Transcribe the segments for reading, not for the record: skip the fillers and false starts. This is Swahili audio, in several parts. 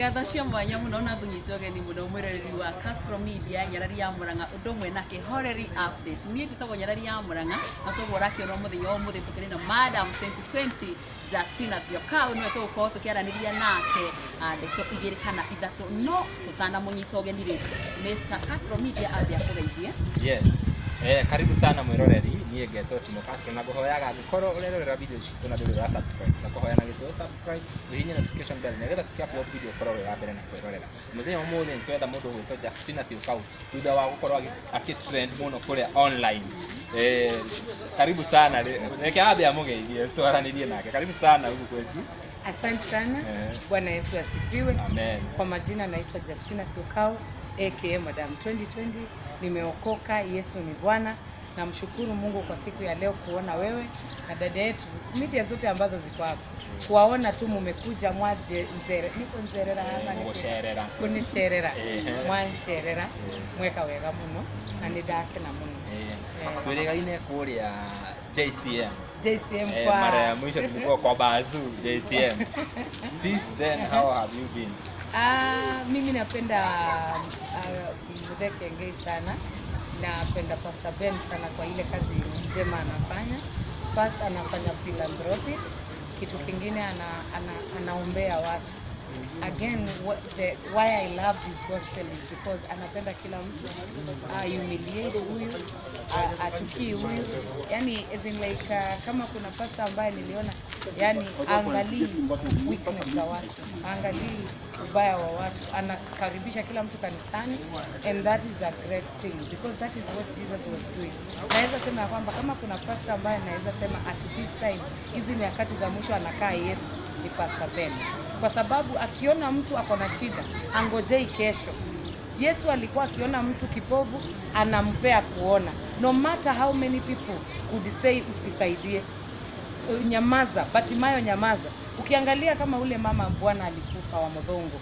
Ngatho cia mwanya muno na ngũnyitwo ũgeni mũno mwĩroreri wa Castro Media, Nyarari ya Murang'a, ũndũ ũmwe na Kĩhoreri Update. Niĩ njĩtagwo Nyarari ya Murang'a na toguo ũrakĩona mũthenya wa ũmũthĩ tũkĩrĩ na Madam 2020 Justina Syokau, nĩwe tũgũkorwo tũkĩaranĩria nake ndeto igĩrĩ kana ithatũ. No tũtanamũnyita ũgeni rĩ, Mr Castro Media ambe akũgeithie. Yes. Karibu sana mwiroreri. Niĩ ngetwo Timo Castro na ngũhoyaga angĩkorwo ũrerorera video citũ na ndũrĩ ũra subscribe, na kũhoya na gĩtĩo subscribe, ũhihinye notification bell nĩgetha tũkĩ upload video ũkorwo wĩ wa mbere na kwĩrorera. Mũthenya wa ũmũthĩ nĩ twetha mũndũ ũgwĩtwo Justina Syokau thutha wa gũkorwo akĩ-trend mũno kũrĩa online. Karibu sana. Reke ambe amũgeithie, twaranĩrie nake. Karibu sana huku kwetu. Asante sana. Bwana Yesu asifiwe. Amen. Kwa majina naitwa Justina Syokau aka Madam 2020. Nimeokoka, Yesu ni Bwana. Namshukuru Mungu kwa siku ya leo kuona wewe na dada yetu, media zote ambazo ziko hapa, kuwaona tu mumekuja mwaje nzere niko nzerera ama niko Gũcerera. Kunicerera, mwancerera, mweka wega muno na nĩ ndakena mũno. Twĩrĩgaine kũrĩa JCM. JCM kwa Mara ya mwisho tulikuwa kwa Bazu JCM. Since then, how have you been? Ah, mimi napenda Muthee Kiengei sana. Napenda Pastor Ben sana kwa ile kazi njema anafanya. First anafanya philanthropy, kitu kingine anaombea watu. Again, why I love this gospel is because anapenda kila mtu, humiliate huyu, achukii huyu, yani as in like kama kuna pastor ambaye niliona, yani angalii weakness za watu, angalii ubaya wa watu, anakaribisha kila mtu kanisani, and that is a great thing because that is what Jesus was doing. Naweza sema ya kwamba kama kuna pastor ambaye naweza sema at this time, hizi nyakati za mwisho, anakaa Yesu, ni Pastor Ben, kwa sababu akiona mtu ako na shida angojei kesho. Yesu alikuwa akiona mtu kipofu anampea kuona, no matter how many people could say usisaidie, nyamaza, Batimayo nyamaza. Ukiangalia kama ule mama bwana alikufa wa Modhongo,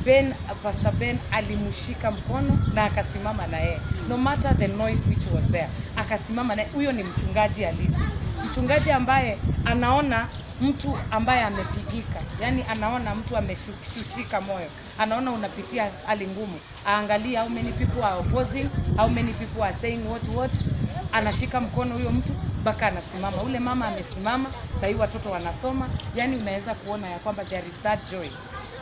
Ben, Pastor Ben alimshika mkono na akasimama na yeye, no matter the noise which was there, akasimama naye. Huyo ni mchungaji halisi, mchungaji ambaye anaona mtu ambaye amepigika, yani anaona mtu ameshushika moyo, anaona unapitia hali ngumu, aangalie how many people are opposing, how many people are saying what what, anashika mkono huyo mtu mpaka anasimama. Ule mama amesimama, sahii watoto wanasoma, yani unaweza kuona ya kwamba there is that joy.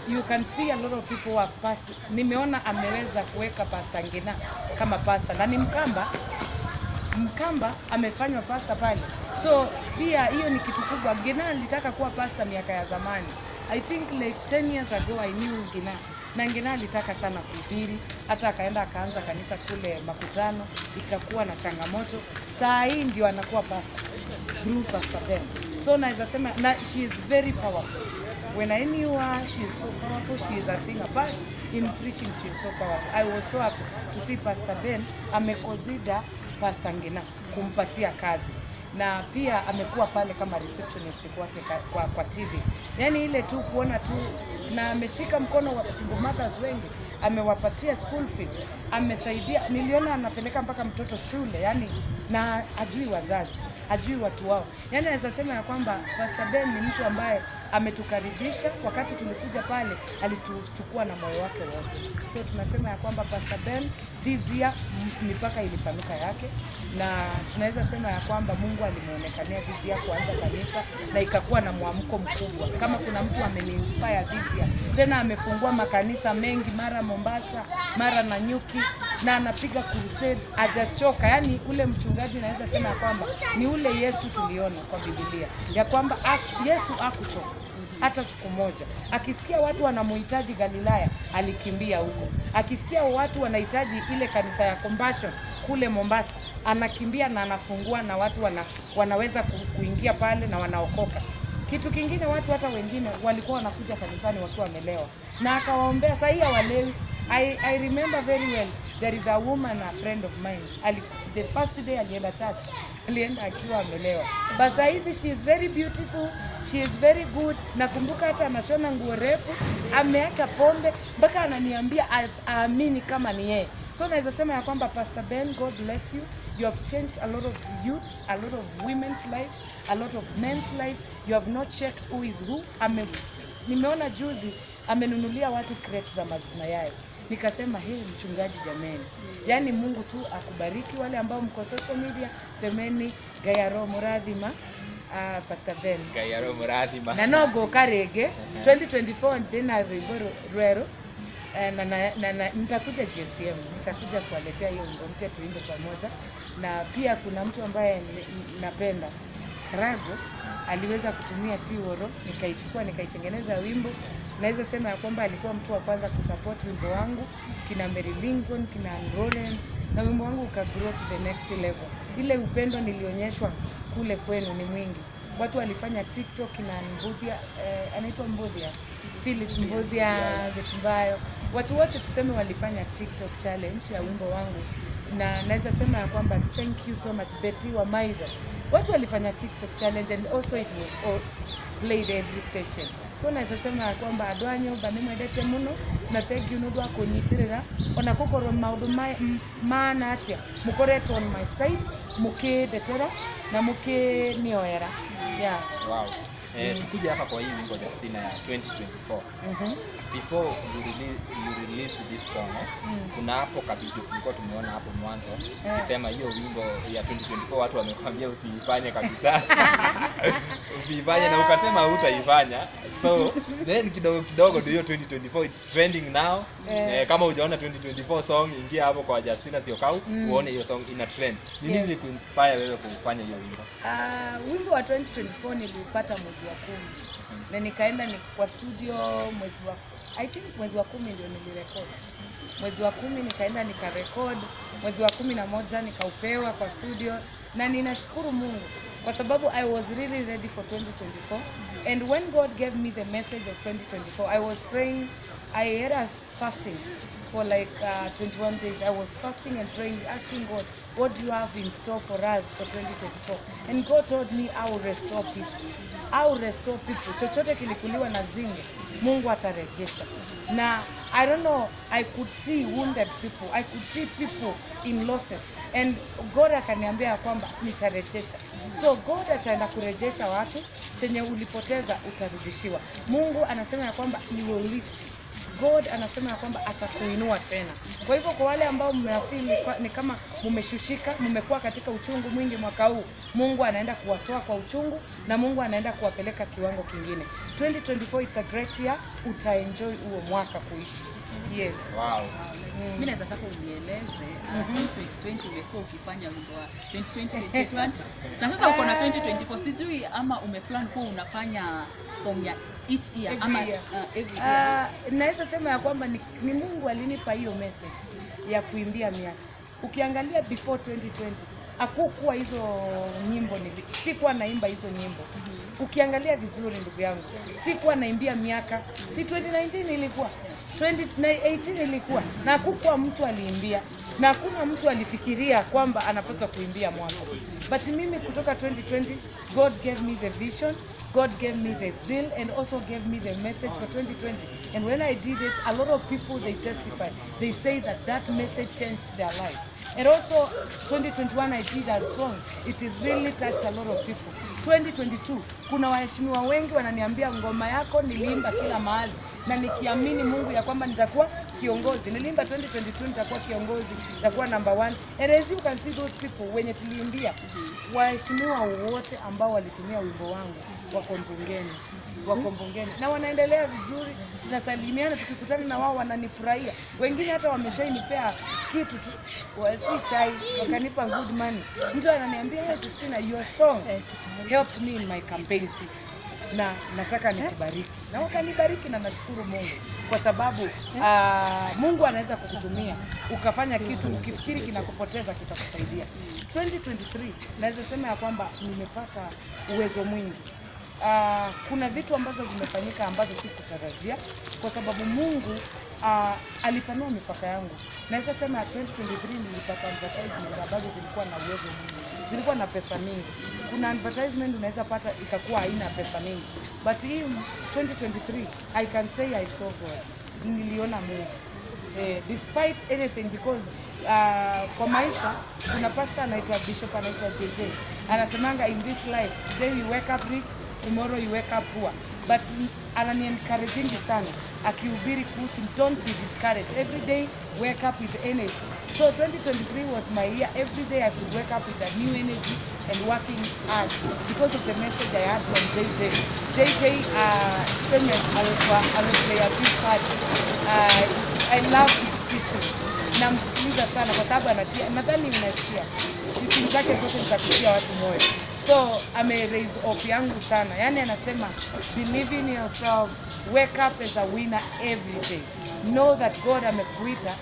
You can see a lot of people who have passed. Nimeona ameweza kuweka Pastor Ngina kama pastor na ni Mkamba. Mkamba amefanywa pastor pale, so pia hiyo ni kitu kubwa. Ngina alitaka kuwa pastor miaka ya zamani. I think like 10 years ago I knew Ngina, na Ngina alitaka sana kuhubiri, hata akaenda akaanza kanisa kule Makutano, ikakuwa na changamoto. Saa hii ndio anakuwa pastor through Pastor Ben. So naweza sema na she is very powerful. When I knew her, she is so powerful. She is a singer, but in preaching she is so powerful. I was so happy to see Pastor Ben ameconsider Pastor Ngina kumpatia kazi, na pia amekuwa pale kama receptionist kwake kwa TV. Yani ile tu kuona tu, na ameshika mkono wa single mothers wengi, amewapatia school fees, amesaidia. Niliona anapeleka mpaka mtoto shule, yani na ajui wazazi, ajui watu wao. Yani naweza sema ya kwamba Pastor Ben ni mtu ambaye ametukaribisha. Wakati tulikuja pale alituchukua na moyo wake wote. So tunasema ya kwamba Pastor Ben this year mipaka ilipanuka yake, na tunaweza sema ya kwamba Mungu alimuonekania this year kuanza kanisa na ikakuwa na mwamko mkubwa. Kama kuna mtu ameniinspire this year, tena amefungua makanisa mengi, mara Mombasa, mara Nanyuki, na anapiga crusade, hajachoka. Yani ule mchungaji naweza sema ya kwamba ni ule Yesu tuliona kwa Biblia ya kwamba Yesu hakuchoka hata siku moja. Akisikia watu wanamuhitaji Galilaya, alikimbia huko. Akisikia watu wanahitaji ile kanisa ya Compassion kule Mombasa, anakimbia na anafungua na watu wanaweza kuingia pale na wanaokoka. Kitu kingine, watu hata wengine walikuwa wanakuja kanisani wakiwa wamelewa na akawaombea. Sasa hii hawalewi. I remember very well, there is a woman, a friend of mine, the first day alienda church alienda akiwa amelewa, but saa hizi she is very beautiful, she is very good. Nakumbuka hata anashona nguo refu, ameacha pombe, mpaka ananiambia aamini kama ni yeye. So naweza sema ya kwamba Pastor Ben, God bless you. You have changed a lot of youths, a lot of women's life, a lot of men's life. You have not checked who is who. Nimeona juzi Amenunulia watu crate za mayai. Nikasema hey, mchungaji jameni, yaani Mungu tu akubariki. Wale ambao mko social media, semeni Gayaro Murathima, Pastor Ben Ngai aromũrathima. Na no ngũka rĩngĩ 2024 ndĩna rwĩmbo rwerũ. Na nitakuja GSM, nitakuja kuwaletea hiyo wimbo mpya tuimbe pamoja. Na pia kuna mtu ambaye napenda Karago aliweza kutumia Tiworo, nikaichukua nikaitengeneza wimbo. Naweza sema ya kwamba alikuwa mtu wa kwanza kusupport wimbo wangu, kina Mary Lincoln, kina Ann Rollins, na wimbo wangu ukagrow to the next level. Ile upendo nilionyeshwa kule kwenu ni mwingi. Watu walifanya TikTok kina Mbuthia, anaitwa Mbuthia, Phyllis Mbuthia, Getumbayo. Watu wote tuseme walifanya TikTok challenge ya wimbo wangu, na naweza sema ya kwamba thank you so much Betty wa Maitha. Watu walifanya TikTok challenge and also it was all played every station. So naweza sema ya kwamba andũ a nyũmba nĩ mwendete mũno na thank you nĩ ũndũ wa kũnyitĩrĩra ona gũkorwo maũndũ maana atĩa mũkoretwo on my side mũkĩndetera na mũkĩnioera, yeah. Wow. Tukuje hapa kwa hii wimbo Justina ya 2024. Before you release this song, kuna hapo kavideo tulikuwa tumeona hapo mwanzo ukisema hiyo wimbo ya 2024 watu wamekwambia usiifanye kabisa, usiifanye, na ukasema hutaifanya. So then kidogo kidogo ndio hiyo 2024, it's trending now. Kama hujaona 2024 song, ingia hapo kwa Justina Syokau uone hiyo song ina trend. Ni nini ilikuinspire wewe kufanya hiyo wimbo? Wimbo wa 2024 niliupata mwezi wa 10 na nikaenda ni kwa studio mwezi wa, I think mwezi wa 10 ndio nilirecord. Mwezi wa 10 nikaenda nikarecord, mwezi wa 11 nikaupewa kwa studio, na ninashukuru Mungu kwa sababu I was really ready for 2024, and when God gave me the message of 2024, I was praying. I had a fasting for like 21 days. I was fasting and praying, asking God, "What do you have in store for us for 2024?" And God told me, "I will restore people. I will restore people." Chochote kilikuliwa na zinge, Mungu atarejesha. Na I don't know, I could see wounded people. I could see people in losses. And God akaniambia ya kwamba nitarejesha. So God ataenda kurejesha watu, chenye ulipoteza utarudishiwa. Mungu anasema ya kwamba he will lift you. God anasema ya kwamba atakuinua tena. Kwa hivyo kwa wale ambao mmefeel ni kama mmeshushika, mmekuwa katika uchungu mwingi mwaka huu, Mungu anaenda kuwatoa kwa uchungu na Mungu anaenda kuwapeleka kiwango kingine. 2024, it's a great year, utaenjoy huo mwaka kuishi. Yes. Wow. Mi naweza taka unieleze, since 2020 umekuwa ukifanya wimbo wa 2020, 2021, na sasa uko na 2024. Sijui ama umeplan kuwa unafanya song ya each year Every ama year. Every year. Naweza sema ya kwamba ni Mungu alinipa hiyo message ya kuimbia miaka. Ukiangalia before 2020 hakukuwa hizo nyimbo, sikuwa naimba hizo nyimbo. Ukiangalia vizuri, ndugu yangu, sikuwa naimbia miaka. Si 2019 ilikuwa, 2018 ilikuwa, na hakukuwa mtu aliimbia na hakuna mtu alifikiria kwamba anapaswa kuimbia mwaka. But mimi kutoka 2020, God gave me the vision, God gave me the zeal and also gave me the message for 2020. And when I did it, a lot of people, they testify. They say that that message changed their life. And also 2021 I did a song. It really touched a lot of people. 2022 kuna waheshimiwa wengi wananiambia ngoma yako niliimba kila mahali na nikiamini Mungu ya kwamba nitakuwa kiongozi. Niliimba 2022 nitakuwa kiongozi, nitakuwa number one. And as you can see, those people wenye tuliimbia, waheshimiwa wote ambao walitumia wimbo wangu wako bungeni, wako bungeni na wanaendelea vizuri. Tunasalimiana, tukikutana na wao wananifurahia. Wengine hata wameshainipea kitu tu, si chai, wakanipa good money. Mtu ananiambia, "Hey, Justina, your song helped me in my campaign season na nataka nikubariki," na wakanibariki, na nashukuru Mungu kwa sababu Mungu anaweza kukutumia ukafanya kitu ukifikiri kinakupoteza kitakusaidia. 2023 naweza sema ya kwamba nimepata uwezo mwingi. Kuna vitu ambazo zimefanyika ambazo sikutarajia kwa sababu Mungu alipanua mipaka yangu. Naweza sema ya 2023 nilipata advertisement ambazo zilikuwa na uwezo mwingi, zilikuwa na pesa mingi. Kuna advertisement unaweza pata ikakuwa haina pesa mingi, but hii 2023 I can say I saw God, niliona Mungu despite anything, because kwa maisha kuna pastor anaitwa Bishop, anaitwa JJ, anasemanga in this life, today you wake up rich, tomorrow you wake up poor. But anani encouraging sana akihubiri kuhusu don't be discouraged, every day wake up with energy. So 2023 was my year. Every day I could wake up with a new energy and working hard because of the message I had from JJ. JJ seme amekuwa ameplay a big part. I love his teaching, namsikiliza sana kwa sababu anatia, nadhani unasikia teaching zake zote ni za kutia watu moyo. So ame raise hope yangu sana, yaani anasema believe in yourself, wake up as a winner every day, know that God amekuita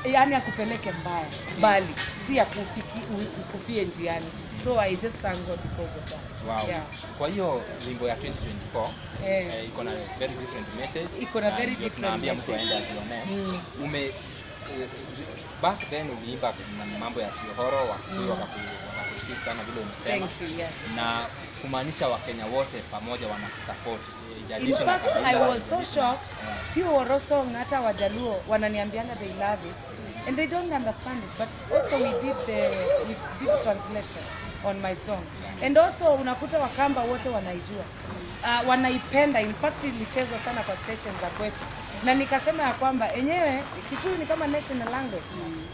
yaani akupeleke mbaya mbali, si akufie njiani. So I just thank God because of that. Wow. Yeah. Kwa hiyo wimbo ya 2024 iko na very different message. Iko na Na very ndio different tunaambia mtu message. aende ajionee. Back then uliimba mambo ya Kihoro, Wakikuyu wakakusifu sana vile umesema. Thank you, yes. Na kumaanisha Wakenya wote pamoja wanakusupport. In Haijalishi na fact, I kabila, was so haijalishi shocked. Tiworo song, hata Wajaluo wananiambianga they love it and they don't understand it, but also we did translation on my song, and also unakuta Wakamba wote wanaijua, wanaipenda. In fact, ilichezwa sana kwa station za kwetu, na nikasema ya kwamba enyewe Kikuyu ni kama national language.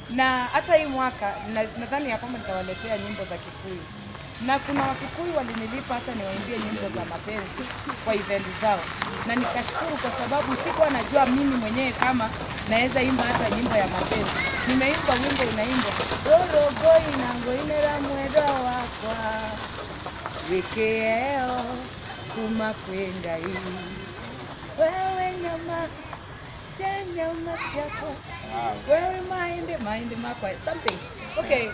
Na hata hii mwaka nadhani ya kwamba nitawaletea nyimbo za Kikuyu, na kuna Wakikuyu walinilipa hata niwaimbie nyimbo za mapenzi kwa event zao, na nikashukuru kwa sababu sikuwa najua mimi mwenyewe kama naweza imba hata nyimbo ya mapenzi. Nimeimba wimbo unaimbwa rorogoi nangoinera mwendwa wakwa wikĩeo kuma kwĩ Ngai wewe nyama cia nyama ciakwa wewe maindi maindi makwa something. Okay,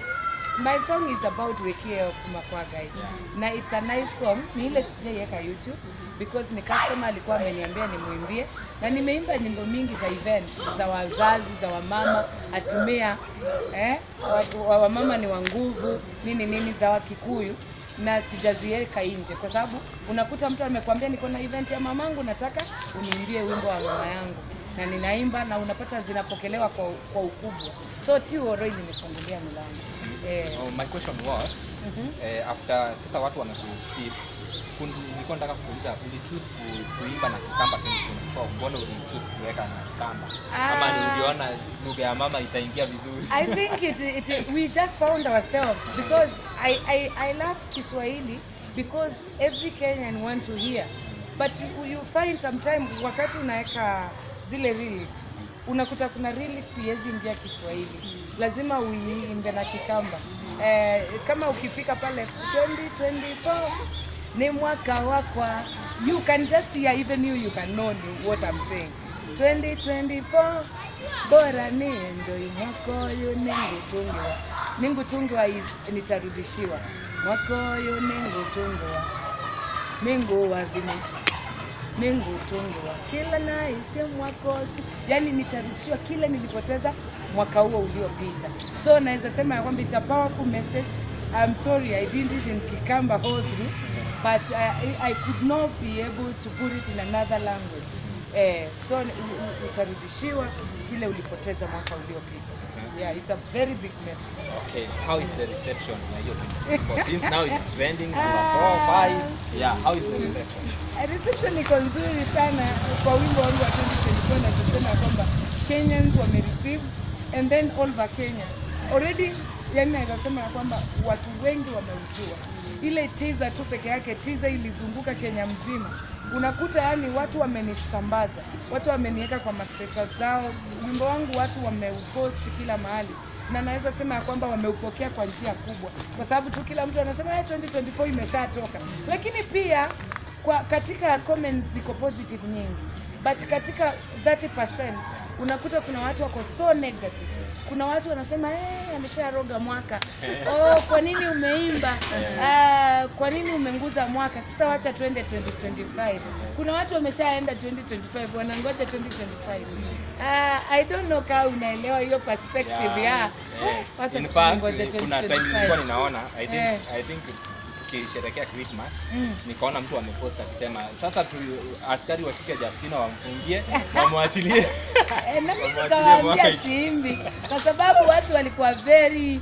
my song is about wikĩeo kuma kwa Ngai. Na it's a nice song, ni ile sijaiweka YouTube because ni customer alikuwa ameniambia nimwimbie, na nimeimba nyimbo mingi za event za wazazi, za wamama, atumia wamama ni wa nguvu, nini nini, za Wakikuyu, na sijaziweka nje kwa sababu unakuta mtu amekwambia niko na event ya mamangu, nataka uniimbie wimbo wa mama yangu, na ninaimba na unapata zinapokelewa kwa ukubwa. So Tiworo ilinifungulia milango. Oh, my question was after sasa watu wamekusifu, nilikuwa nataka kuuliza ulichoose kuimba na Kikamba 2024, mbona ulichoose kuweka na Kikamba? Ama ni uliona lugha ya mama itaingia vizuri? I think it we just found ourselves because I love Kiswahili because every Kenyan want to hear. But you find sometimes wakati unaweka zile lyrics, unakuta kuna lyrics iwezi ingia Kiswahili, lazima uiimbe na Kikamba. Kama ukifika pale 2024 ni mwaka wakwa, you can just hear, even you can know what I'm saying. 2024 bora ni enjoy mwaka uyu ningutungiwa. Ningutungiwa is nitarudishiwa. Mwaka uyu ningutungiwa, ninguwathime, ningutungiwa kila naise mwaka ucio, yani nitarudishiwa kile nilipoteza mwaka huo uliopita. So naweza sema ya kwamba it's a powerful message. I'm sorry I didn't it in Kikamba whole through, but I could not be able to put it in another language. So utarudishiwa kile ulipoteza mwaka uliopita. Yeah, it's a very big message. Okay, how is the reception ya hiyo 2024? Since now it's trending number 4, 5. Yeah, how is the reception? Reception iko nzuri sana kwa wimbo wangu wa 2024. Naweza sema kwamba Kenyans wamereceive, and then all over Kenya already, yani naweza sema ya kwamba watu wengi wameujua. Ile teaser tu peke yake, teaser ilizunguka Kenya mzima. Unakuta yani watu wamenisambaza, watu wameniweka kwa mastatus zao, wimbo wangu watu wameupost kila mahali, na naweza sema ya kwamba wameupokea kwa njia kubwa, kwa sababu tu kila mtu anasema hey, 2024 imeshatoka. Lakini pia kwa katika comments ziko positive nyingi, but katika 30% unakuta kuna watu wako so negative. Kuna watu wanasema hey, amesharoga mwaka, oh, kwa nini umeimba, kwa nini umenguza mwaka, sasa wacha tuende 2025. Kuna watu wameshaenda 2025, wanangoja 2025. I don't know kama unaelewa hiyo perspective ya wacha In fact, tungoje kuna time nilikuwa 2025. ninaona, I think I think tukisherehekea Christmas, nikaona mtu amepost akisema sasa tu askari washike Justina wamfungie, wamwachilie. Na mimi Wamwachilie nikawaambia mwaka. siimbi kwa sababu watu walikuwa very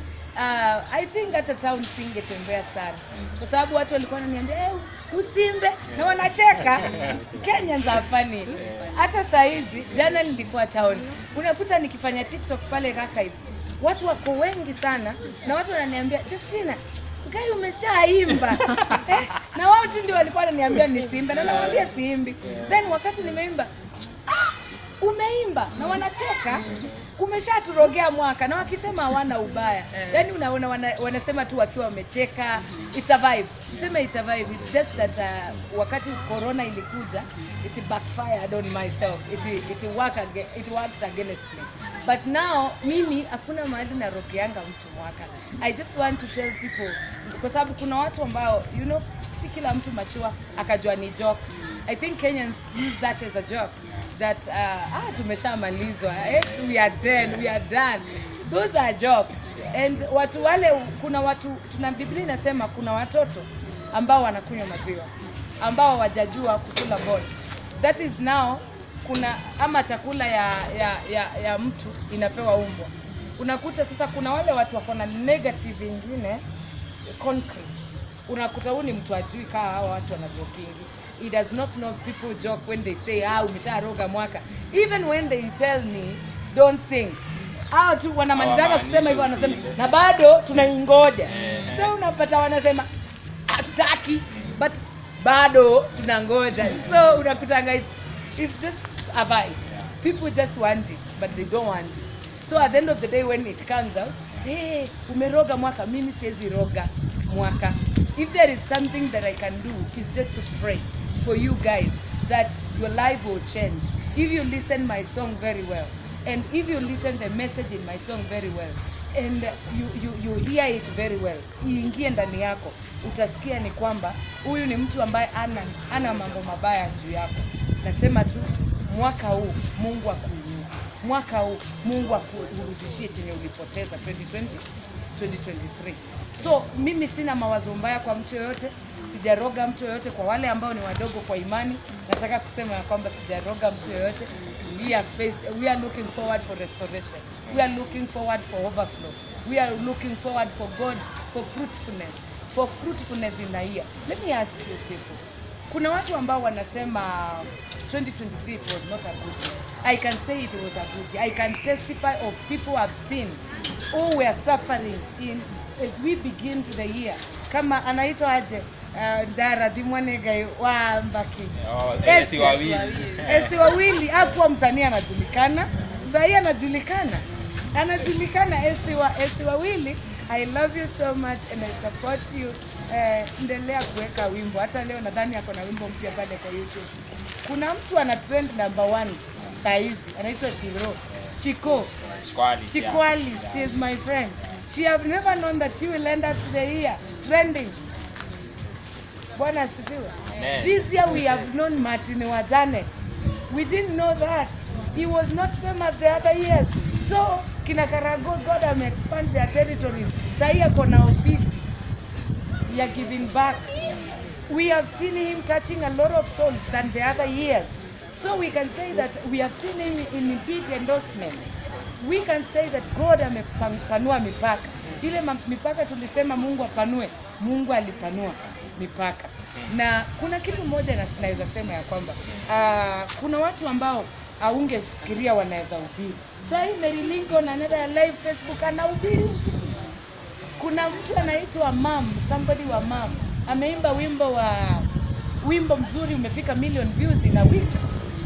I think hata town singetembea sana kwa sababu watu walikuwa wananiambia hey, usimbe na wanacheka. Kenyans are funny. Hata saa hizi jana nilikuwa town, unakuta nikifanya TikTok pale Rakai, watu wako wengi sana na watu wananiambia Justina, Gai umeshaimba. Eh, na wao tu ndio walikuwa wananiambia nisiimbe na nawaambia siimbi. Then wakati nimeimba, umeimba na wanacheka, umeshaturogea mwaka, na wakisema hawana ubaya. Yaani unaona wanasema tu wakiwa wamecheka. It's a vibe. Tuseme it's a vibe. It's just that wakati corona ilikuja, it backfired on myself. It worked against me. But now mimi hakuna mahali narogeanga mtu mwaka. I just want to tell people, kwa sababu kuna watu ambao, you know, si kila mtu machua akajua ni joke. I think Kenyans use that as a joke that tumeshamalizwa, we are done, we are done. Those are jokes. And watu wale, kuna watu, tuna Biblia inasema kuna watoto ambao wanakunywa maziwa ambao hawajajua kukula ball. That is now kuna ama chakula ya mtu inapewa umbwa. Unakuta sasa kuna wale watu wako na negative ingine concrete. Unakuta huyu ni mtu ajui kaa hao watu wanajokingi. He does not know people joke when they say umesharoga mwaka. Even when they tell me don't sing. Hao tu wanamalizanga kusema hivyo, wanasema na bado tunaingoja. So unapata wanasema hatutaki but bado tunangoja. So unakutanga it's just a vibe. People just want it but they don't want it. So at the end of the day when it comes out, hey, umeroga mwaka. Mimi siwezi roga mwaka. If there is something that I can do, it's just to pray for you guys that your life will change. If you listen my song very well, and if you listen the message in my song very well, and you hear it very well, iingie ndani yako, utasikia ni kwamba huyu ni mtu ambaye ana mambo mabaya juu yako. Nasema tu mwaka huu Mungu akuinue. Mwaka huu Mungu akurudishie chenye ulipoteza 2020 2023. So mimi sina mawazo mbaya kwa mtu yoyote, sijaroga mtu yoyote. Kwa wale ambao ni wadogo kwa imani, nataka kusema ya kwamba sijaroga mtu yoyote. We are looking forward for restoration. We are looking forward for overflow. We are looking forward for God, for fruitfulness, for fruitfulness in the year. Let me ask you people. Kuna watu ambao wanasema 2023 it was not a good year. I can say it was a good year. I can testify of people I've seen who were suffering in as we begin to the year. Kama anaitwa aje? Ndara Dimwanegai wa Mbaki. Esi wawili. Esi wawili hakuwa msanii anajulikana. Sasa anajulikana. Anajulikana Esi wawili. I love you so much and I support you. Endelea kuweka wimbo. Hata leo nadhani ako na wimbo mpya pale kwa YouTube. Kuna mtu ana trend number 1 saa hizi, anaitwa Shiro. Chiko. Chikwali, she is my friend. She have never known that she will end up the year trending. Bwana asifiwe. This year we have known Martin wa Janet. We didn't know that. He was not famous the other years. So kina Karago, God ame expand their territories. Sahi ako na ofisi ya giving back. We have seen him touching a lot of souls than the other years. So we can say that we have seen him in big endorsement. We can say that God amepanua mipaka. Ile mipaka tulisema Mungu apanue, Mungu alipanua mipaka. Na kuna kitu moja naweza sema ya kwamba kuna watu ambao haungefikiria wanaweza hubiri. Sasa hii Mary Lincoln another live Facebook anahubiri. Kuna mtu anaitwa Mam, somebody wa Mam, ameimba wimbo mzuri umefika million views in a week.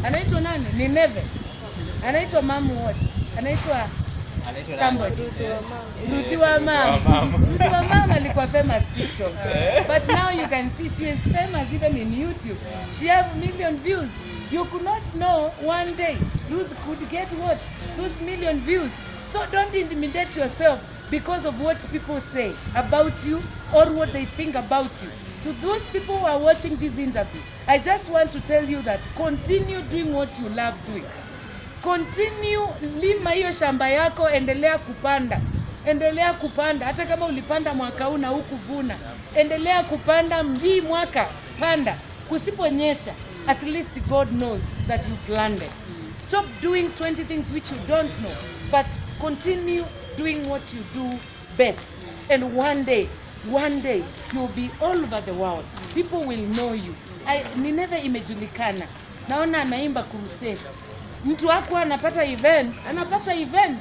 Anaitwa nani? Ni Neve. Anaitwa Mam what? Anaitwa somebody. Ruthi wa Mam. Ruthi wa Mam alikuwa famous TikTok. But now you can see she is famous even in YouTube. She have million views. You could not know one day Ruth could get what? Those million views. So don't intimidate yourself because of what people say about you or what they think about you. To those people who are watching this interview, I just want to tell you that continue doing what you love doing. Continue, lima hiyo shamba yako, endelea kupanda. Endelea kupanda, hata kama ulipanda mwaka huu na hukuvuna. Endelea kupanda hii mwaka, panda. Kusiponyesha, at least God knows that you planted. Stop doing 20 things which you don't know, but continue doing what you do best. And one day, one day you'll be all over the world. People will know you. Nineve imejulikana. Naona anaimba crusade. Mtu wako anapata event, anapata event.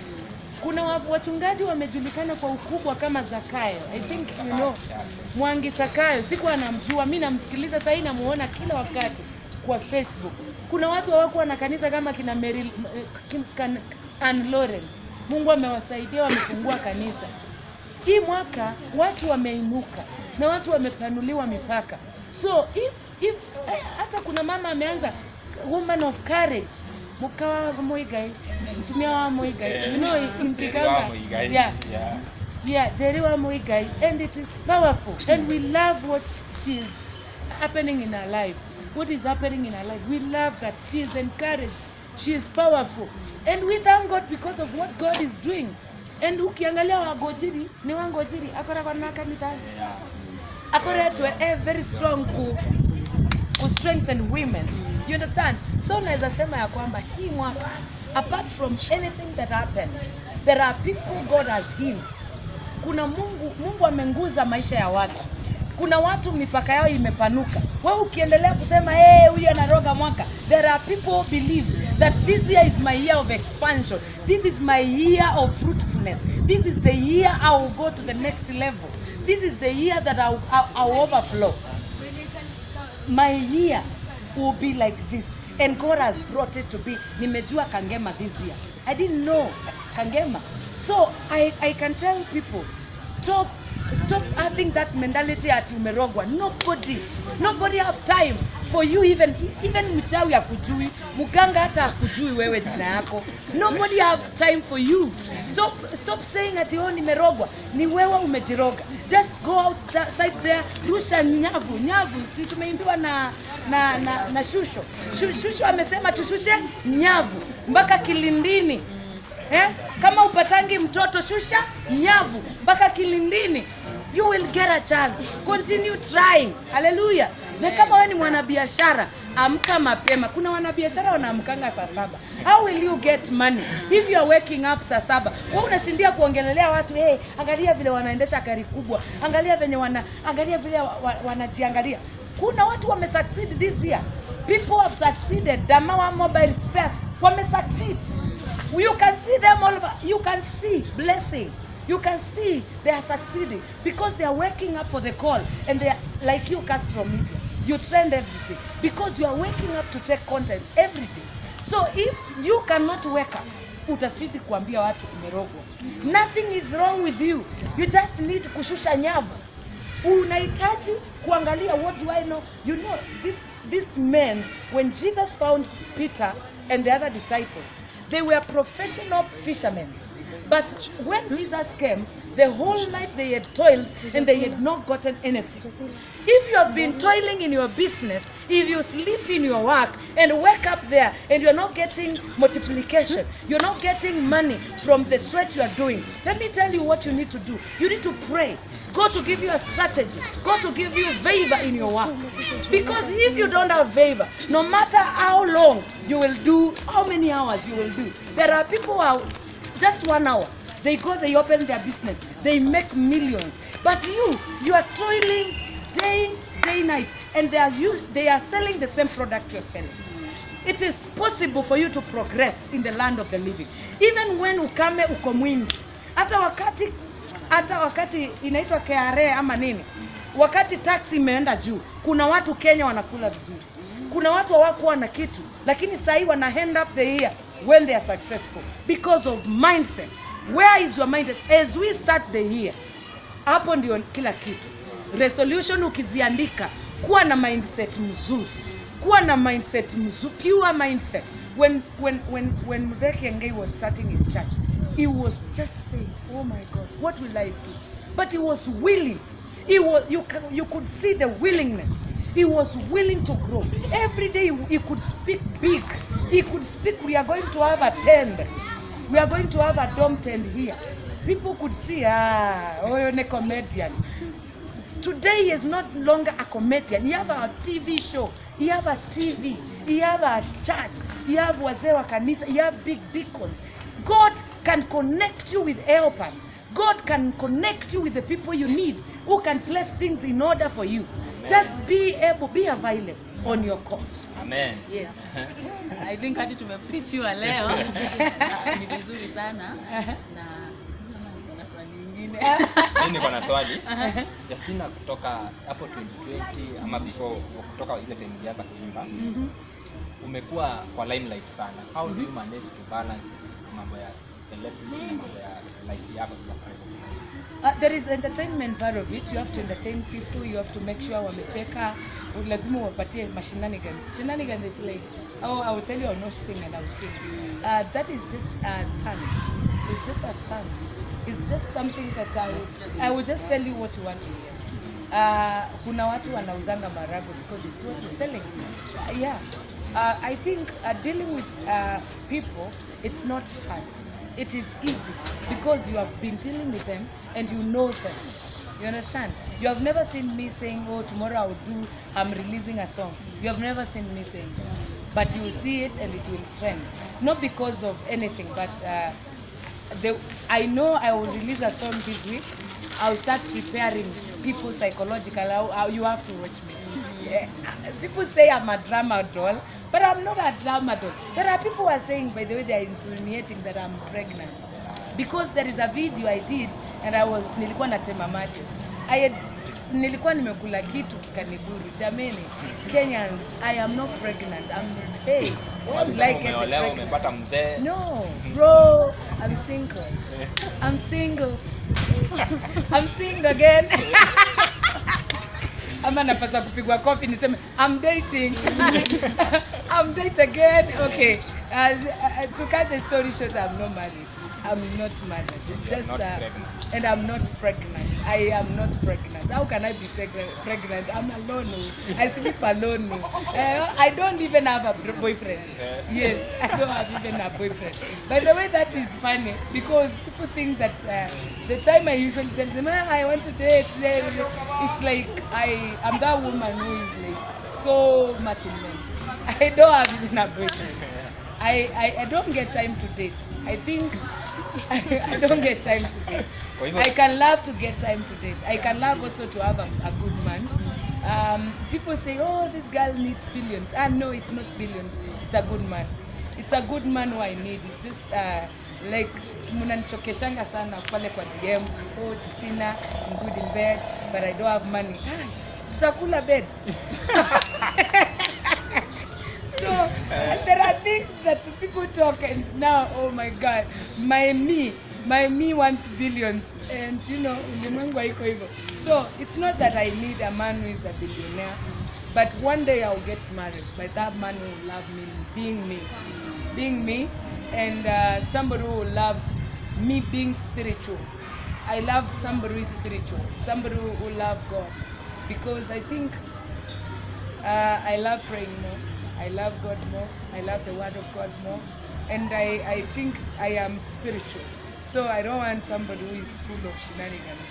Kuna wachungaji wamejulikana kwa ukubwa kama Zakayo. I think you know Mwangi Sakayo, sikuwa namjua, mi namsikiliza sasa hivi namuona kila wakati kwa Facebook. Kuna watu hawakuwa na kanisa kama kina Mary, Ann Lawrence. Mungu amewasaidia, wamefungua kanisa. Hii mwaka watu wameinuka na watu wamepanuliwa mipaka. So if hata kuna mama ameanza Woman of Courage, Mukawa Muigai, mtumia wa Muigai, you know, in Kikamba. Muigai. Yeah. Yeah. Yeah, Jerry wa Muigai, and it is powerful, and we love what she is happening in her life. What is happening in her life, we love that she is encouraged, she is powerful, and we thank God because of what God is doing. And ukiangalia wagojiri ni wangojiri akoragwo na kanitha Yeah. akoretwe a very strong ku strengthen women, you understand? So naweza sema ya kwamba hii mwaka, apart from anything that happened, there are people God has healed. Kuna Mungu amenguza maisha ya watu. Kuna watu mipaka yao imepanuka. Wewe ukiendelea kusema, "Hey, huyu anaroga mwaka," there are people who believe that this year is my year of expansion, this is my year of fruitfulness, this is the year I will go to the next level, this is the year that I will overflow, my year will be like this. And God has brought it to be. Nimejua Kangema this year. I didn't know Kangema. So I can tell people, stop having that mentality ati umerogwa. Nobody have time for you. Even mchawi hakujui, mganga hata hakujui wewe jina yako. Nobody have time for you. Stop saying ati, "Oh, nimerogwa." Ni wewe umejiroga. Just go outside there, rusha nyavu. Nyavu si tumeimbiwa na shusho. Shusho amesema tushushe nyavu mpaka kilindini, eh? Kama upatangi mtoto, shusha nyavu mpaka kilindini, you will get a child. Continue trying. Haleluya. Na kama wewe ni mwanabiashara, amka mapema. Kuna wanabiashara wanaamkanga saa 7. How will you get money if you are waking up saa 7? Wewe unashindia kuongelelea watu, "Hey, angalia vile wanaendesha gari kubwa, angalia venye wana angalia vile wanajiangalia." Kuna watu wamesucceed this year. People have succeeded. Damawa Mobile Spares wamesucceed. You can see them all over. You can see blessing, you can see they are succeeding because they are waking up for the call, and they are like you, Castro Media. You trend every day because you are waking up to take content every day. So if you cannot wake up, utazidi kuambia watu umerogwa. Nothing is wrong with you. You just need kushusha nyavu. Unahitaji kuangalia, what do I know? You know, this man, when Jesus found Peter and the other disciples, they were professional fishermen. But when Jesus came, the whole night they had toiled and they had not gotten anything. If you have been toiling in your business, if you sleep in your work and wake up there and you're not getting multiplication, you're not getting money from the sweat you are doing, let me tell you what you need to do. You need to pray. God to give you a strategy, God to give you favor in your work. Because if you don't have favor, no matter how long you will do, how many hours you will do, there are people who are just one hour, they go, they open their business, they make millions. But you are toiling day, night, and they are selling the same product you're selling. It is possible for you to progress in the land of the living even when ukame uko mwingi. Hata wakati inaitwa KRA ama nini, wakati tax imeenda juu, kuna watu Kenya wanakula vizuri. Kuna watu hawakuwa na kitu, lakini sahii wana end up the year when they are successful because of mindset. Where is your mindset as we start the year? Hapo ndio kila kitu. Resolution ukiziandika, kuwa na mindset mzuri, kuwa na mindset mzuri, pure mindset. When Muthee Ngei was starting his church, he was just saying, "Oh my God, what will I do?" But he was willing. He was you, can, you could see the willingness. He was willing to grow every day. He could speak big. He could speak, "We are going to have a tent, we are going to have a dome tent here." People could see, "Ah, huyo ni comedian." Today he is not longer a comedian. He have a TV show, he have a TV, he have a church, he have wazee wa kanisa, he have big deacons. God can connect you with helpers. God can connect you with the people you need who can place things in order for you. Amen. Just be able, be available on your course. Amen. Yes. I think hadi tumepreachiwa leo. Ni vizuri sana na sijui kama niko na swali lingine. Mimi niko na swali. Justina, kutoka hapo 2020 ama before, kutoka ile time ulianza kuimba, umekuwa kwa limelight sana. How do you manage to balance mambo ya celebrity na mambo ya life yako ya private life? There is entertainment part of it. You have to entertain people. You have to make sure wamecheka. Lazima uwapatie mashenanigans. Shenanigans is like, oh, I will tell you I will not sing and I will sing. That is just a stunt. It's just a stunt. It's just something that I will just tell you what you want to hear. Kuna watu wanauzanga marago because it's what is selling. Yeah. I think dealing with people, it's not hard. It is easy because you have been dealing with them and you know them. You understand? You have never seen me saying, "Oh, tomorrow I will do. I'm releasing a song." You have never seen me saying that, but you will see it and it will trend. Not because of anything, but I know I will release a song this week. I will start preparing people psychologically. How you have to watch me. Yeah. People say I'm a drama doll, but I'm not a drama doll. There are people who are saying, by the way, they are insinuating that I'm pregnant because there is a video I did and I was nilikuwa natema mate. Nilikuwa nimekula kitu kikanidhuru. Jameni, Kenyans, I am not pregnant. I'm hey, like it, Umeolewa, pregnant. Umepata mzee. No, bro, I'm single. I'm single. I'm single again. Ama napaswa kupigwa kofi niseme I'm dating. I'm date again. Okay. To cut the story short, I'm not married. I'm not married. It's You are just not pregnant. And I'm not pregnant. I am not pregnant. How can I be pregnant? Pregnant? I'm alone, oh. I sleep alone, oh. I don't even have a boyfriend. Yes, I don't have even a boyfriend. By the way, that is funny because people think that the time I usually tell them, "Ah, I want to date," it's like I am that woman who is like so much in men. I don't have even a boyfriend. I don't get time to date. I think I don't get time to date. Kwa hivyo- I can love to get time to date. I can love also to have a good man. People say, "Oh, this girl needs billions." Ah, no, it's not billions. It's a good man. It's a good man who I need. It's just like mnanichokeshanga sana pale kwa DM. "Oh, Justina, I'm good in bed, but I don't have money." Ah, tutakula bed. So there are things that people talk and now, oh my God, my me wants billions and you know ulimwengu haiko hivyo. So it's not that I need a man who is a billionaire, but one day I'll get married by that man who will love me being me, being me, and somebody who will love me being spiritual. I love somebody who is spiritual, somebody who love God, because I think I love praying more. I love God more. I love the Word of God more. And I think I am spiritual. So I don't want somebody who is full of shenanigans.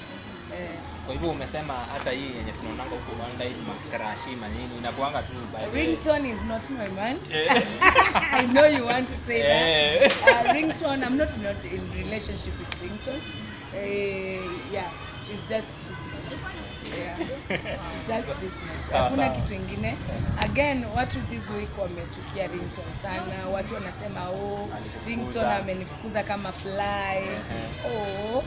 Kwa hivyo umesema hata hii yenye tunaonanga huku online, macrush manini, inakuanga tu by the way. Ringtone is not my man. I know you want to say that. Ringtone, I'm not in relationship with Ringtone. Yeah, it's just business. Yeah. It's just business. Sawa, Hakuna sawa. Kitu ingine. Again, watu this week wamechukia Ringtone sana. Watu wanasema, "Oh, Alikufukuza. Ringtone amenifukuza kama fly." Oh,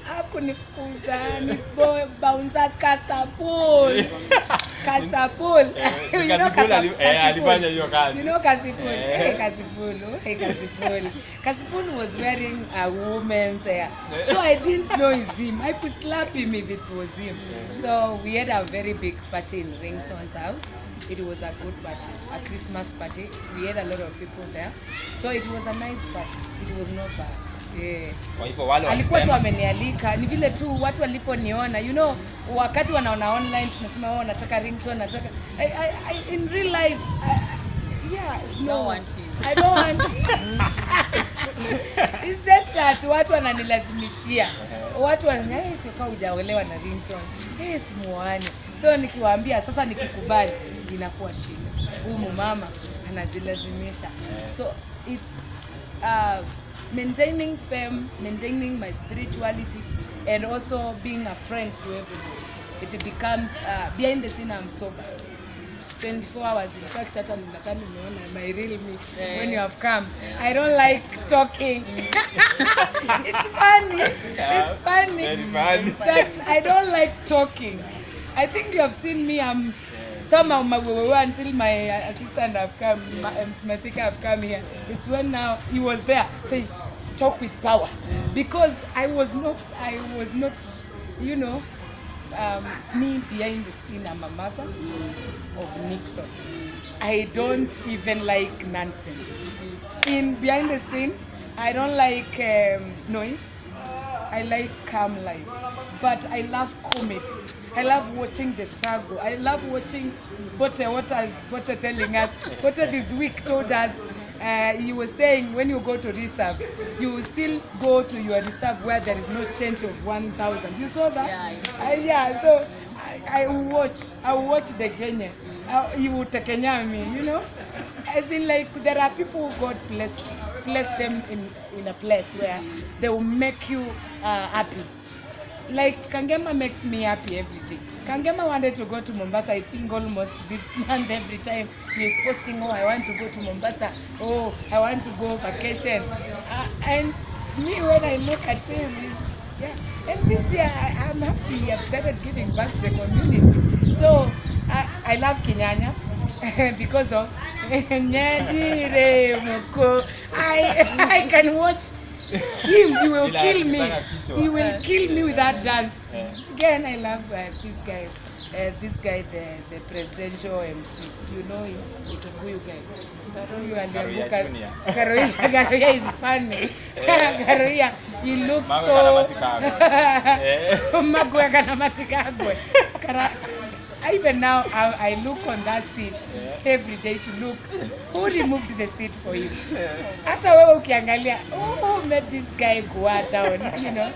hakunifukuza, ni boy bouncers Kasipul. Kasipul. You know Kasipul alifanya hiyo kazi. You know Kasipul. Eh. Hey, Kasipul. Oh, hey, Kasipul. Kasipul was wearing a woman's hair. So I didn't know it's him. I could slap him if it was him. So we had a very big party in Ringtone's house. It was a good party, a Christmas party. We had a lot of people there. So it was a nice party. It was not bad. Yeah. Kwa hivyo wale Alikuwa tu walisema- amenialika, ni vile tu watu waliponiona, wakati wanaona online tunasema, "Oh, nataka Ringtone, nataka." In real life yeah, no. Don't want him. I don't want. It's just that watu wananilazimishia, watu wananiambia, "Hey, sika hujaolewa na Ringtone, hey, simuane." So nikiwaambia sasa, nikikubali inakuwa shida, huyu mama anajilazimisha. So it's maintaining fame, maintaining my spirituality. And also being a friend to everybody. It becomes, behind the scene I'm sober. 24 hours. In fact, hata nadhani umeona my real me when you have come. I don't like talking. It's funny. It's funny. Very funny. That I don't like talking. I think you have seen me. I'm somehow until my assistant have come, Masika have come here. It's when now he was there saying, talk with power, because I was not, you know, me behind the scene. I'm a mother of Nixon. I don't even like nonsense. In behind the scene, I don't like noise. I like calm life, but I love comedy. I love watching the sago. I love watching Bote. What has Bote telling us? Bote this week told us, he was saying when you go to reserve, you will still go to your reserve where there is no change of 1,000. You saw that? Yeah, yeah. So I watch. I watch the Kenya. He will take Kenya me, you know. As in, like, there are people who God bless them in a place where they will make you happy. Like Kangema makes me happy every day. Kangema wanted to go to Mombasa, I think almost this month. Every time he is posting, oh, I want to go to Mombasa, oh, I want to go vacation. And me, when I look at him, yeah. And this year, I'm happy I've started giving back to the community. So I love Kinyanya because of Nyadire Moko. I can watch him. He will kill me. He will kill me with that dance. Again, I love this guy. This guy, the presidential MC. You know him, the Kikuyu guy. Karoia is funny. Karoia, he looks so. Magwe kana matikagwe. Even now, I look on that seat every day to look who removed the seat for him. Hata wewe ukiangalia, who made this guy go down, you know?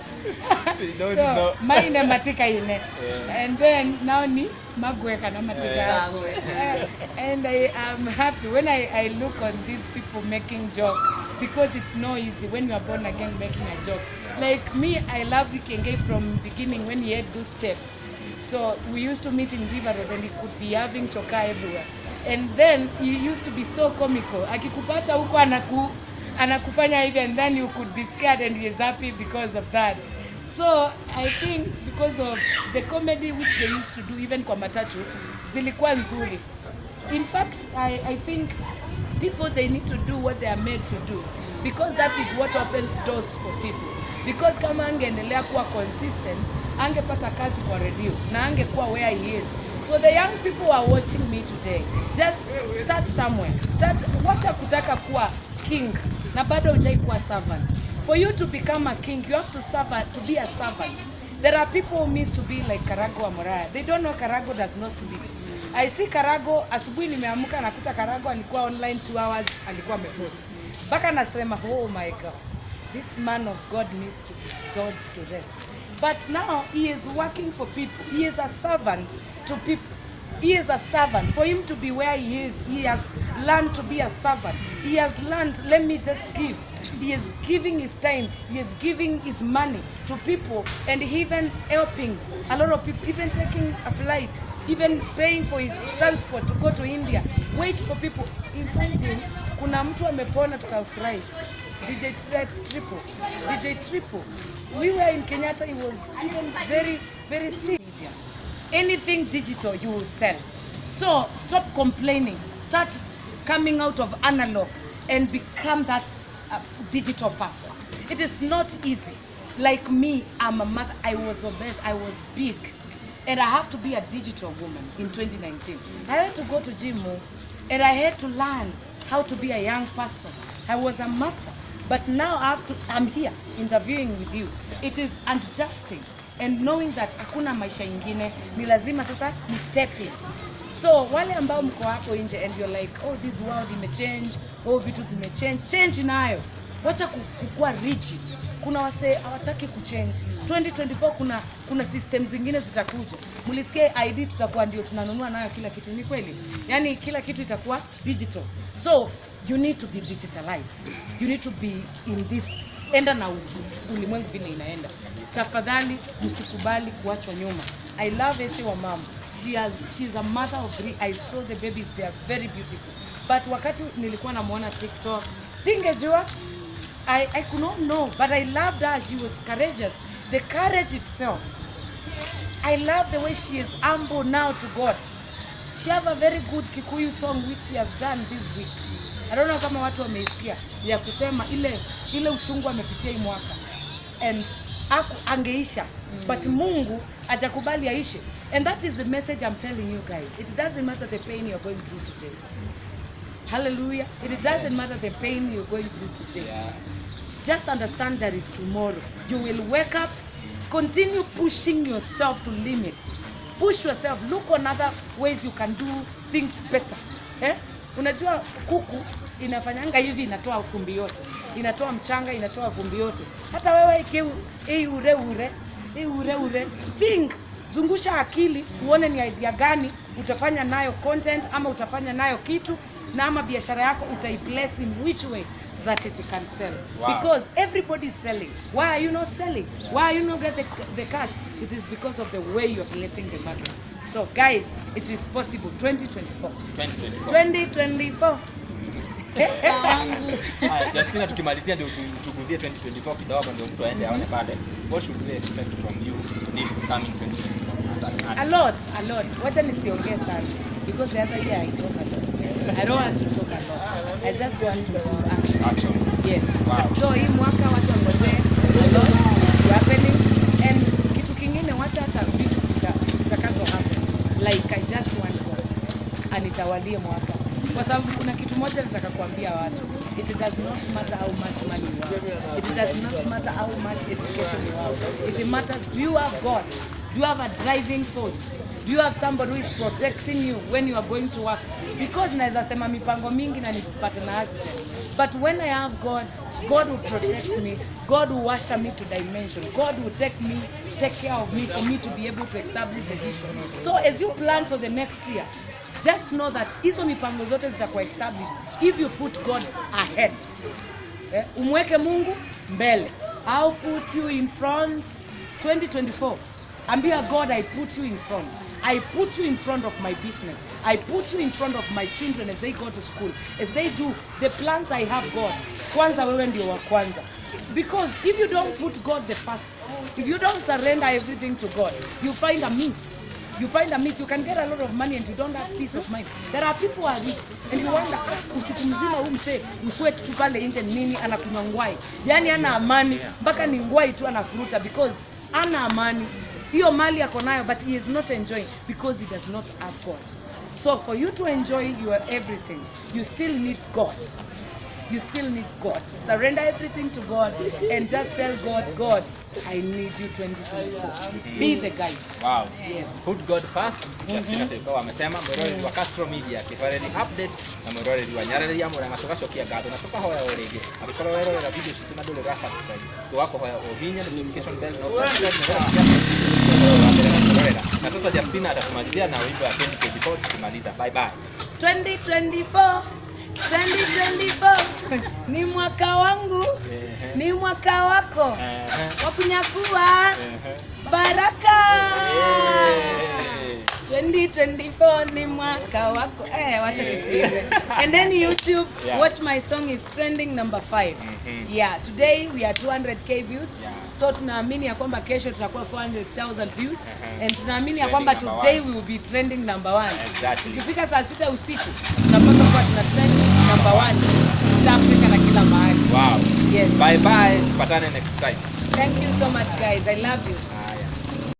So, maine matika ine. And then, now ni magwe kana matika. And I am happy when I look on these people making joke, because it's not easy when you are born again making a joke. Like me, I love Ikenge from beginning when he had those steps. So we used to meet in River Road and he could be having choka everywhere. And then he used to be so comical. Akikupata huko anakufanya hivi, and then you could be scared and he is happy because of that. So I think because of the comedy which they used to do even kwa matatu, zilikuwa nzuri. In fact, I think people, they need to do what they are made to do, because that is what opens doors for people. Because kama angeendelea kuwa consistent, angepata kazi kwa radio na angekuwa where he is. So the young people who are watching me today, just start somewhere. Start, wacha kutaka kuwa king na bado hujai kuwa servant. For you to become a king, you have to serve, to be a servant. There are people who miss to be like Karago wa Muraya. They don't know Karago does not sleep. I see Karago, asubuhi nimeamka nakuta Karago alikuwa online 2 hours, alikuwa amepost. Baka nasema, oh my God, this man of God needs to be told to rest. But now he is working for people. He is a servant to people. He is a servant. For him to be where he is, he has learned to be a servant. He has learned, let me just give. He is giving his time. He is giving his money to people, and even helping a lot of people, even taking a flight, even paying for his transport to go to India. Wait for people. Imagine, kuna mtu amepona tukafurahi. DJ Triple. DJ Triple. We were in Kenyatta, he was even very, very sick. Anything digital, you will sell. So stop complaining. Start coming out of analog and become that digital person. It is not easy. Like me, I'm a mother. I was obese. I was big. And I have to be a digital woman in 2019. I had to go to gym and I had to learn how to be a young person. I was a mother. But now I have to, I'm here interviewing with you. It is adjusting and knowing that hakuna maisha ingine, ni lazima sasa ni step in. So wale ambao mko hapo nje and you're like, oh, this world imechange, oh, vitu zimechange, change nayo. Wacha kukua rigid. Kuna wase hawataki kuchange. 2024 kuna system zingine zitakuja. Mlisikia ID tutakuwa ndio tunanunua nayo kila kitu, ni kweli? Yaani kila kitu itakuwa digital. So you need to be digitalized. You need to be in this Enda na ulimwengu vile inaenda. Tafadhali msikubali kuachwa nyuma. I love Esi wa mama. She is a mother of three. I saw the babies, they are very beautiful. But wakati nilikuwa namuona TikTok, singejua. I could not know, but I loved her. She was courageous. The courage itself. I love the way she is humble now to God. She have a very good Kikuyu song which she has done this week. I don't know kama watu wameisikia, ya kusema ile uchungu amepitia hii mwaka and angeisha, but Mungu hajakubali aishe. And that is the message I'm telling you guys. It doesn't matter the pain you're going through today. Hallelujah. It doesn't matter the pain you're going through today. Just understand there is tomorrow. You will wake up, continue pushing yourself to limits. Push yourself. Look on other ways you can do things better. Eh? Unajua kuku inafanyanga hivi, inatoa vumbi yote, inatoa mchanga, inatoa vumbi yote. Hata wewe hii ure ure hii ure ure, think, zungusha akili uone ni idea gani utafanya nayo content ama utafanya nayo kitu na ama biashara yako utaiplace in which way that it can sell. Because everybody is selling. Why are you not selling? Why are you not get the cash? It is because of the way you are placing the market. So guys, it is possible. 2024. 2024. 2024. Haya, Justina, tukimalizia ndio tuguzie 2024 kidogo ndio mtu aende aone pale. What should we expect from you this coming 2024 as an A artist? lot, a lot. Wacha nisiongee sana because the other year I talk a lot. I don't want to talk a lot. I just want to do action. Action. Yes. Wow. So hii mwaka watu wangojee a lot will be happening, and kitu kingine, wacha hata vitu zitakazo happen. Like, I just want God anitawalie mwaka, kwa sababu kuna kitu moja nataka kuambia watu: it does not matter how much money you have, it does not matter how much education you have. It matters, do you have God? Do you have a driving force? Do you have somebody who is protecting you when you are going to work? Because naweza sema mipango mingi na nipate na accident, but when I have God, God will protect me. God will usher me to dimension. God will take care of me for me to be able to establish the vision. So as you plan for the next year, just know that hizo mipango zote zitakuwa established if you put God ahead. Eh, umweke Mungu mbele. I'll put you in front. 2024, ambia God, "I put you in front. I put you in front of my business. I put you in front of my children as they go to school, as they do the plans I have. God, kwanza wewe ndio wa kwanza." Because if you don't put God the first, if you don't surrender everything to God, you find a miss. You find a miss. You can get a lot of money and you don't have peace of mind. There are people who are rich and you wonder, ah, usiku mzima huu msee usweat tu pale nje ni nini? Anakunywa ngwai, yani ana amani mpaka ni ngwai tu anafuruta because ana amani. Hiyo mali ako nayo, but he is not enjoying because he does not have God. So for you to enjoy your everything, you still need God. You still need God. Surrender everything to God and just tell God, "God, I need you 2024. Be the guide." Wow. Yes. Put God first. Justina Sirikawa amesema. Mwĩroreri wa Castro Media, Kĩhoreri Update na mwĩroreri wa Nyarari ya Mũrang'a, tũgacokia ngatho na tũkahoya o rĩngĩ, angĩkorwo werorera video citũ na ndũrĩ ũra subscribe, tũgakũhoya ũhihinye notification bell na subscribe na mbere na kwĩrorera. Na sasa Justina atatumalizia na wimbo ya 2024 tukimaliza. Bye bye. 2024, 2024 ni mwaka wangu, ni mwaka wako wa kunyakua baraka. 2024 ni mwaka wako. Eh, wacha tusiimbe. And then YouTube, watch, my song is trending number 5. Yeah, today we are 200K views. So tunaamini ya kwamba kesho tutakuwa 400,000 views and tunaamini ya kwamba Trending number today one. We will be trending number one. Tukifika saa 6 usiku tunapaswa kuwa tuna trend number one East Africa na kila mahali. Wow. Yes. Bye bye. Tupatane next time. Thank you so much, guys. I love you.